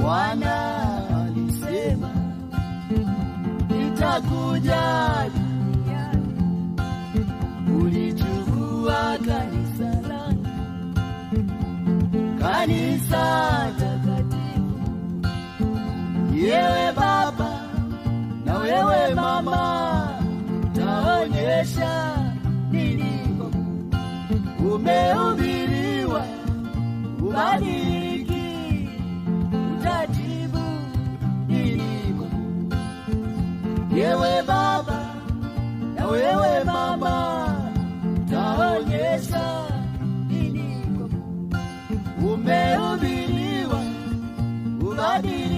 Bwana alisema nitakuja duniani kulichukua kanisa langu, kanisa takatifu. Yewe baba na wewe mama, taonyesha nini? Umehubiriwa ubadiliki, utajibu nini? Yewe baba na wewe mama, taonyesha nini? Umehubiriwa ubadiliki.